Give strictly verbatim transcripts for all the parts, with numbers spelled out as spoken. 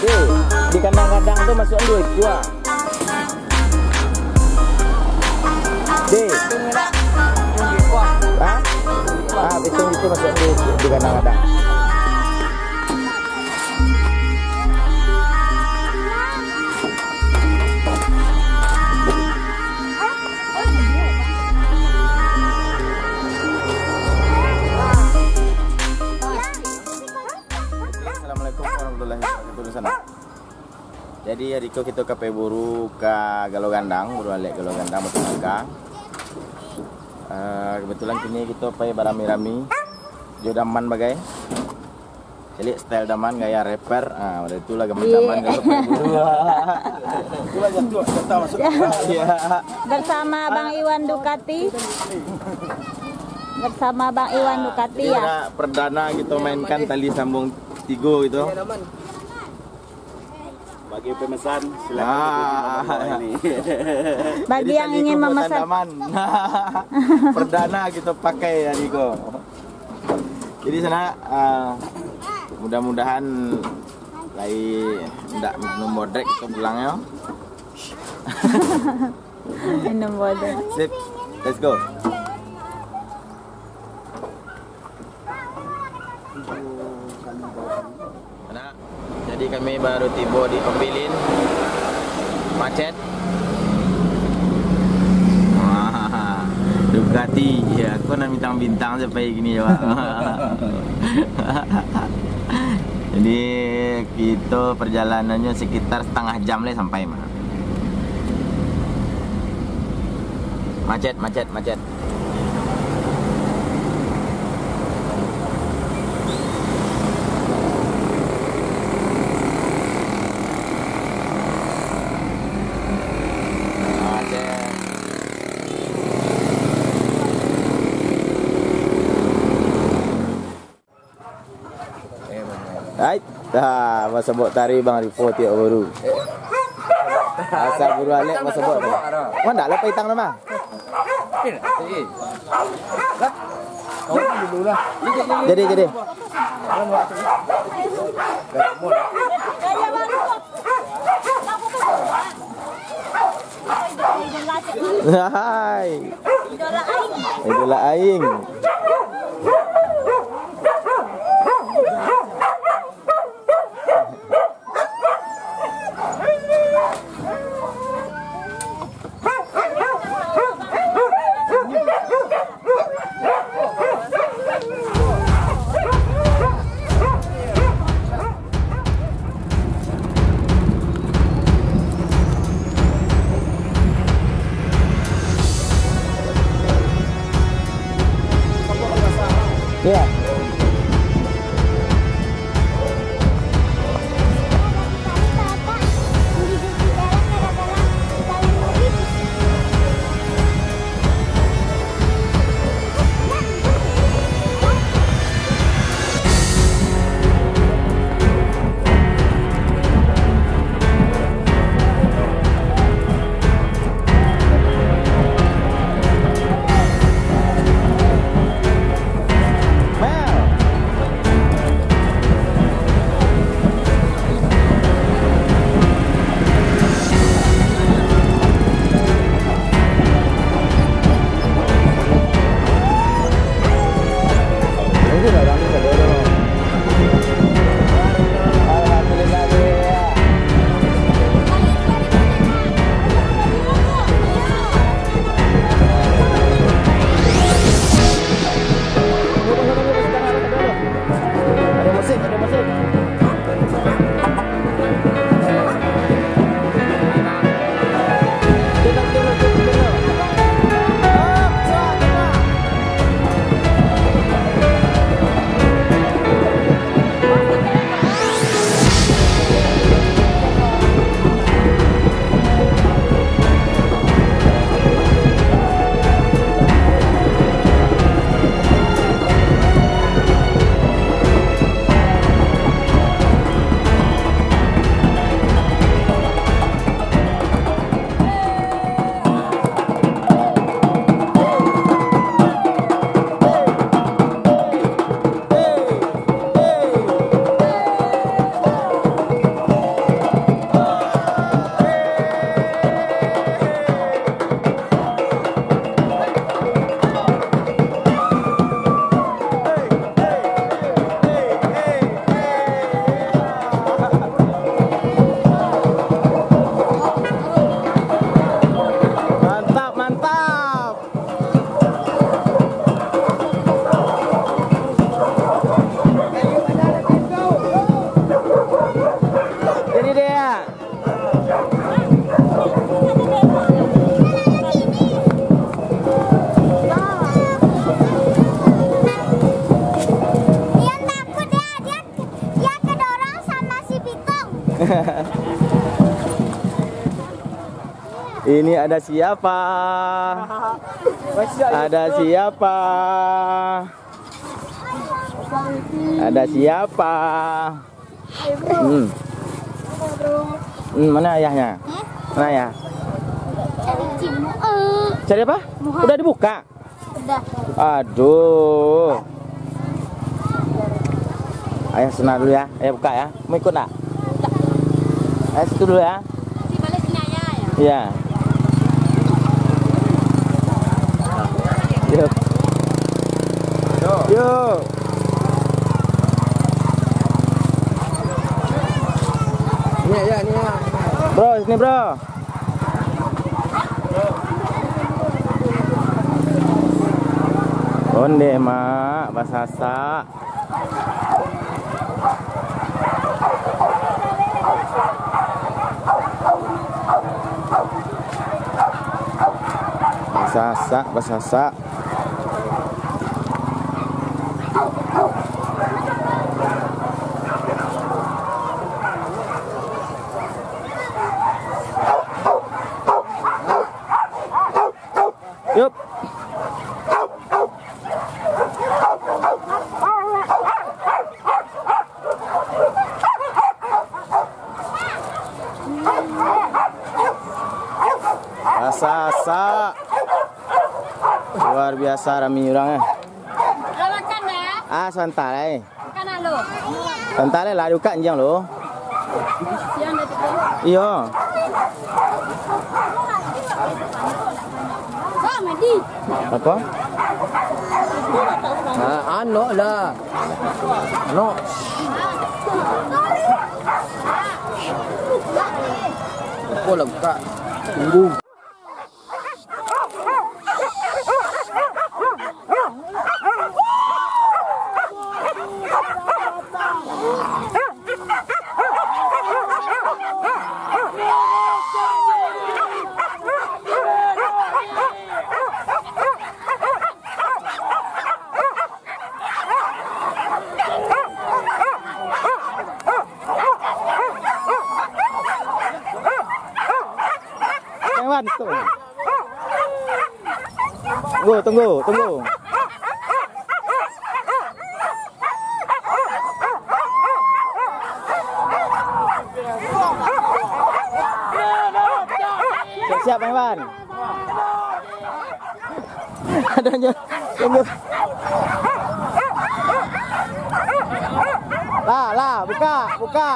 Eh, di kandang-kandang tu masuk duo ikua. Deh. Hah? Ah, bitung itu masuk di, di kandang-kandang. Assalamualaikum warahmatullahi wabarakatuh, sanak. Jadi, ari ko kito ka pai buru ka Galo Gandang, buru alek Galo Gandang, Batu Bangka. Eh, kebetulan kini kito pai barami-rami jo Daman bagai. Caliak style Daman, gaya rapper. Ah, pada itulah gaman Daman kalau pai buru. Itulah jatuh, jatuh masuk. Iya. Bersama Bang Iwan Ducati. Bersama Bang Iwan Ducati, jadi ya. Perdana kito mainkan tali sambung tigo gitu. Bagi pemesan, silakan. Ah. Bagi di bawah ini. Bagi yang ingin memesan. Jadi, tali ko buatan Daman. Perdana kito pakai hari ko. Jadi, sanak, ah, mudah-mudahan lai ndak minum bodrek kito pulang yo. Minum bodrek. Sip, let's go. Nah, jadi kami baru tibo di Ombilin. Macet. Wah, Ducati. Ya, aku nan bintang-bintang sampai gini, Pak. Jadi, kito perjalanannyo sekitar setengah jam lah sampai mah. Macet, macet, macet. Hai, dah, masabok tari Bang Rifo tiok baru. Asa buru alek masabok tari. Wah, ndak lah paitang nama. Jadi, jadi. Hai. Idola aing. Iya. Ini ada siapa? Ada siapa? Ada siapa? Hmm. Hmm, mana ayahnya? Mana ayah? Cari apa? Udah dibuka? Udah. Aduh. Ayah senang dulu ya. Ayah buka ya. Mau ikut nggak? Ayah situ dulu ya. Nanti balik sini ayah ya. Iya. Yuk. Yuk. Ni ya, ni ya. Bro, sini bro. Onde mak basasak. Basasak, basasak. Yup. Basasak. Luar biasa rami urang, eh. Lah makan dah? Ah, sabanta lai. Makan dah lu. Sabanta lai lah, dibuka anjiang lu. Siang dah tu. Iyo. Oh, Madi. Apa? Ah, anok lah. Anok. Apa lah buka? Tunggu. Hewan tu. Tunggu, tunggu, tunggu. Siap-siap, Bang Iwan. Ada nyo, nyo. Lah, lah, buka, buka.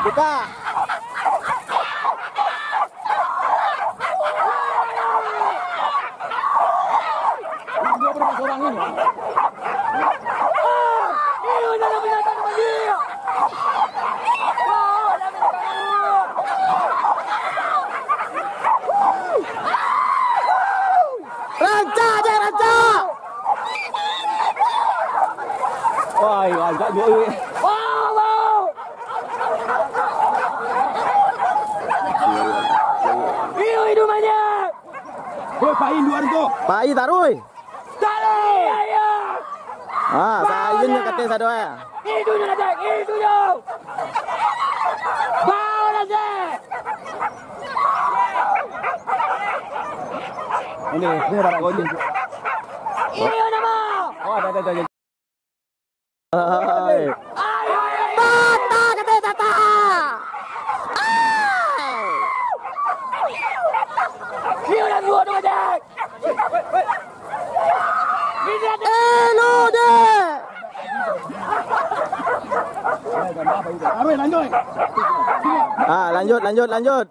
Buka. Rancak je, rancak! Wah, rancak je, weh. Wah, wah! Iyo, hidup aja! Weh, pai luar tu. Pai taruih. Taruih, ayo! Ah, sayun nyo kato sado, eh. Itu nyo, Dek, itu nyo. Bawa lah, Dek. Ini, ini ada kau ni. Ini nama. Oh, ada, ada, ada. Hai. Tata, kata tata. Hai. Ini udah dua tu, Dek. Eh, lu, Dek. Ah, lanjut, lanjut, lanjut.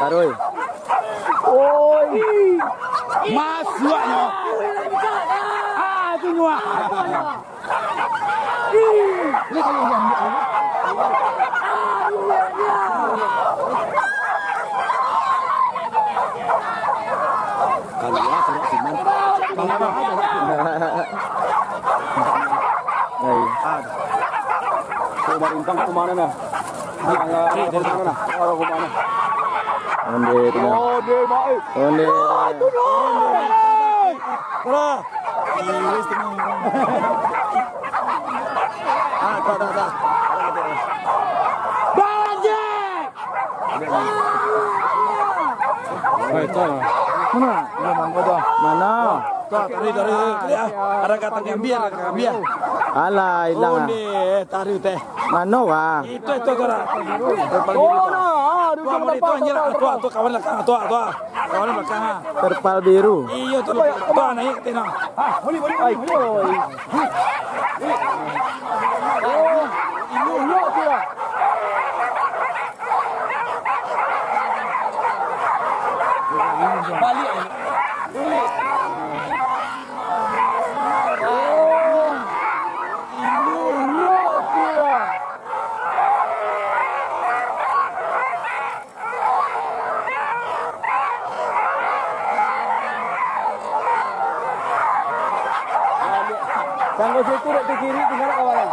Taruih. Oi. Masuaknyo. Ah, tu nyo. Kau marintang ka mana nah? Ka mana nah? Ka mana? Onde tu nah. Onde, baik. Onde. Ah, tak, tak, tak. Mana? Mana? Tuh, tarik, tarik, tarik, ya. Ada kata gambir, ada kata gambir. Alah, hilang ah. Onde, tarik teh. Mano, Bang? Itu, itu, kau dah. Oh, nah, ah, di Tuh, belakang, itu, anjir, tuh, ah, tuh, tuh, kawan belakang, tuh, tuh. Kawan belakang, ah. Terpal biru. Iyo, tuh, tuh, naik ke tengah. Ah, boleh, boleh, boleh, boleh. Oh, ini, ini, tu lah. Balik. Tangga situ dek tu kiri, tinggal kawan.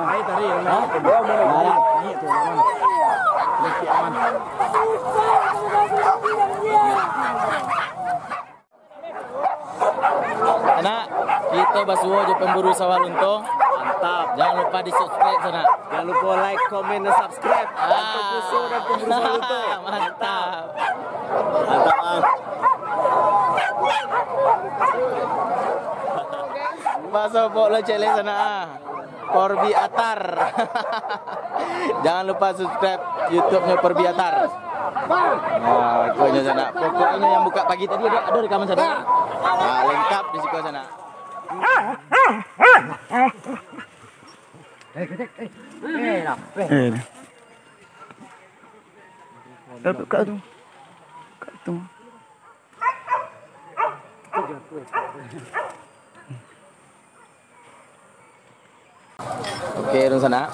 Ayo tarik, tarik. Hah? Naik tu, aman. Sedikit aman. Anak, kito basuo jo pamburu sawah lunto. Mantap. Jangan lupa di-subscribe, sanak. Jangan lupa like, komen, dan subscribe. Ah. Untuk Puso dan pamburu sawah lunto. Mantap. Mantap, Bang. Baso pok lo celek, sanak, ah. Porbi Atar. Jangan lupa subscribe YouTube-nyo Porbi Atar. Nah, ikonyo sanak. Pokoknyo yang buka pagi tadi ado, ado rekaman sanak. Nah, lengkap di siko sanak. Eh, eh, buka tu. Buka tu. Oke, dunsanak.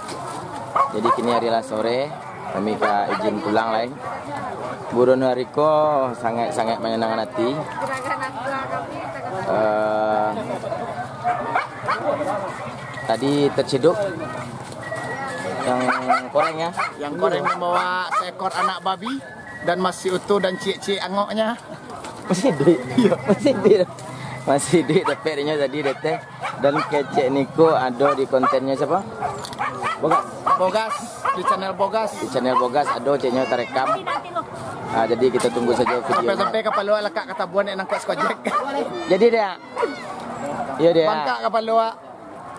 Jadi, kini hari lah sore, kami ka izin pulang lai. Buron hari ko sangaik-sangaik manyanangkan ati. Eh, tadi terciduk yang koreng, ya. Yang koreng membawa seekor anak babi. Dan masih utuh dan ciek-ciek angoknya. Masih iduik. Iyo. Masih iduik. Masih iduik dapek inyo tadi, deteh. Dan kecek niko ado di kontennyo siapa? Bogas. Bogas, di channel Bogas. Di channel Bogas ado ceknyo tarekam. Ah, jadi kita tunggu saja video. Sampai-sampai kapalo lakak ka tabuan nak nangkok si Kojek. Jadi dia. Iyo dia. Bangkak kapalo, ah.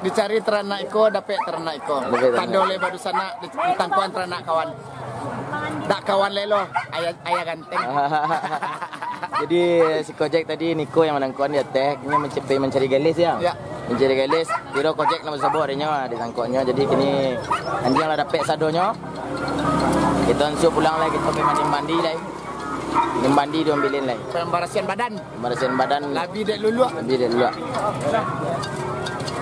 Dicari taranak iko, dapek taranak iko. Dapek taranak. Tando lai badusanak, di-, ditangkuan taranak kawan. Dak kawan lai lo, ayah, ayah ganteng. Jadi, si Kojek tadi niko yang manangkuan di ateh, inyo mencepe mencari galis, ya? Ya. Mencari galis, kiro Kojek nan basabok dinyo, ah, ditangkoknyo. Jadi, kini anjiang lah dapek sadonyo. Kito ansua pulang lai, kito pai mandi-mandi lai. Mandi diambilin lai. Pembersihan badan. Pembersihan badan. Labi dek luluak. Labi dek luluak.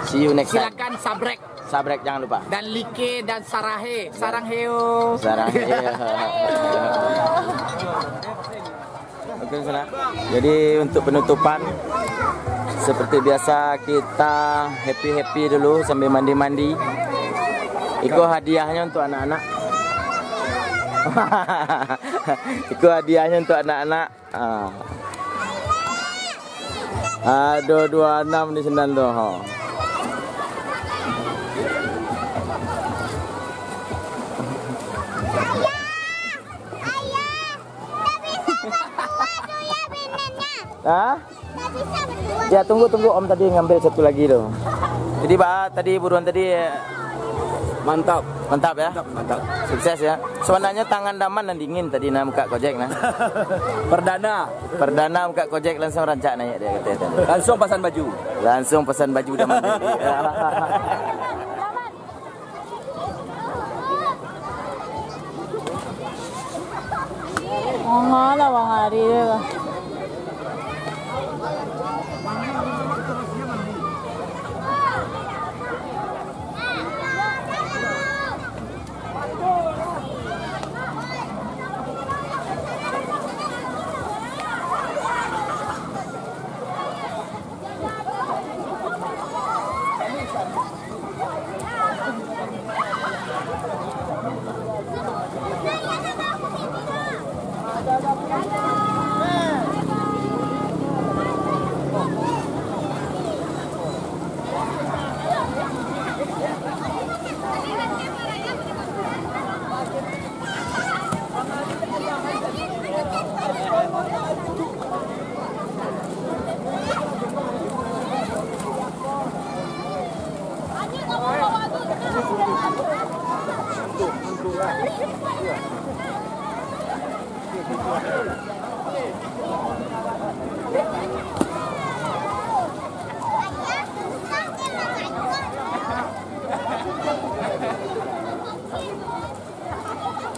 See you next time. Silakan sabrek. Sabrek jangan lupa. Dan like dan sarahe. Sarang heo. Sarang heo. Oke, sanak. Jadi untuk penutupan, seperti biasa kita happy-happy dulu sambil mandi-mandi. Iko hadiahnyo untuk anak-anak. Iko hadiahnyo untuk anak-anak. Ah. Ado duo anam di sinan tu, ha. Ha? Ya, tunggu, tunggu, Om tadi ngambil satu lagi tu. Jadi, ba, tadi buruan tadi, eh, mantap. Mantap, ya? Mantap, mantap. Sukses, ya. Sebenarnya tangan Daman nan dingin tadi, nah, buka Kojek, nah. Perdana. Perdana buka Kojek, langsung rancak naik dia, kata tadi. Langsung pasan baju. Langsung pasan baju Daman tadi. Mangalah Bang Ari tu.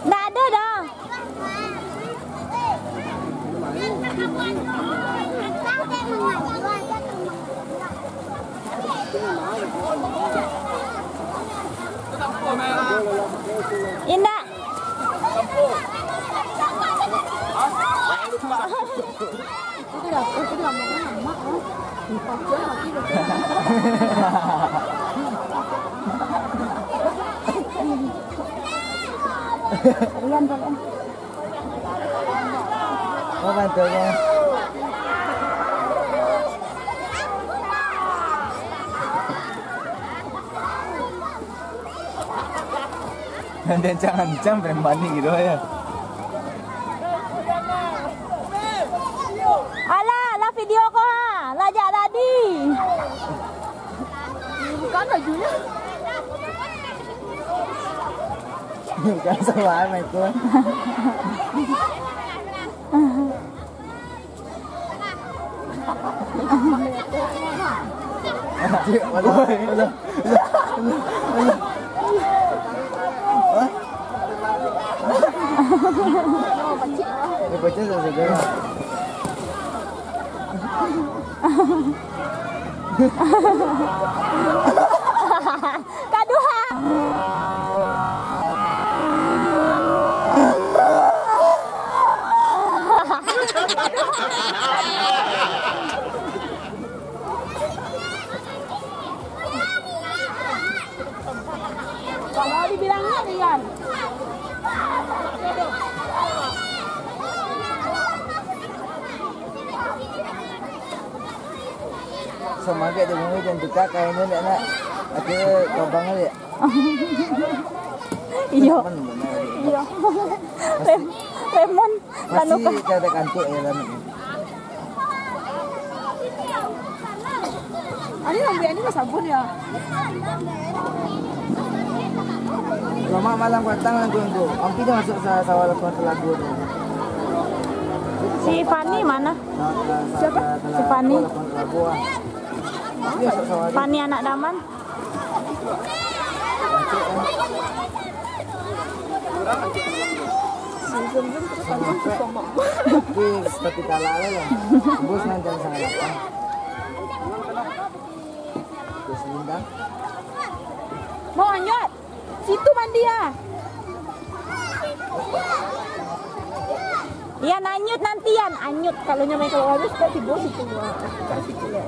Ndak ado doh. Indak. Rian, Bang. Oh, bantu, Bang. Ancang-ancang preman ni gitu ya. Alah, lah video ko ha. Lah jak tadi. Bukan bajunya. Bukan salah itu. Kaduha. Kalau dibilangnya, Rian. Samagek dek mami, jan tukar kainyo, ndak nak. Akhirnyo kabang aja. Iyo. Iyo. Rem-, Remon, masih kada kantuk ya, Ran. Ani lambuik ani basabun ya. Selamat malam, patang lah, Gun, tu. Hampir dah masuk sa-, sawah lapangan Telago tu. Si Fani mana? Sa-, sa-, sa-, Siapa? Telago, Si Fani. Lapangan Telago, ah. Dia masuk sawah tu. Fani anak Daman. Tapi, tapi kalah lah. Bos nanti sangat lapar. Terus minta. Mau lanjut? Situ mandi ah. Ian, anyut nanti, Ian, anyut. Kalau nyamai kalau habis, kita tidur situ, Wak. Kita situ, ya.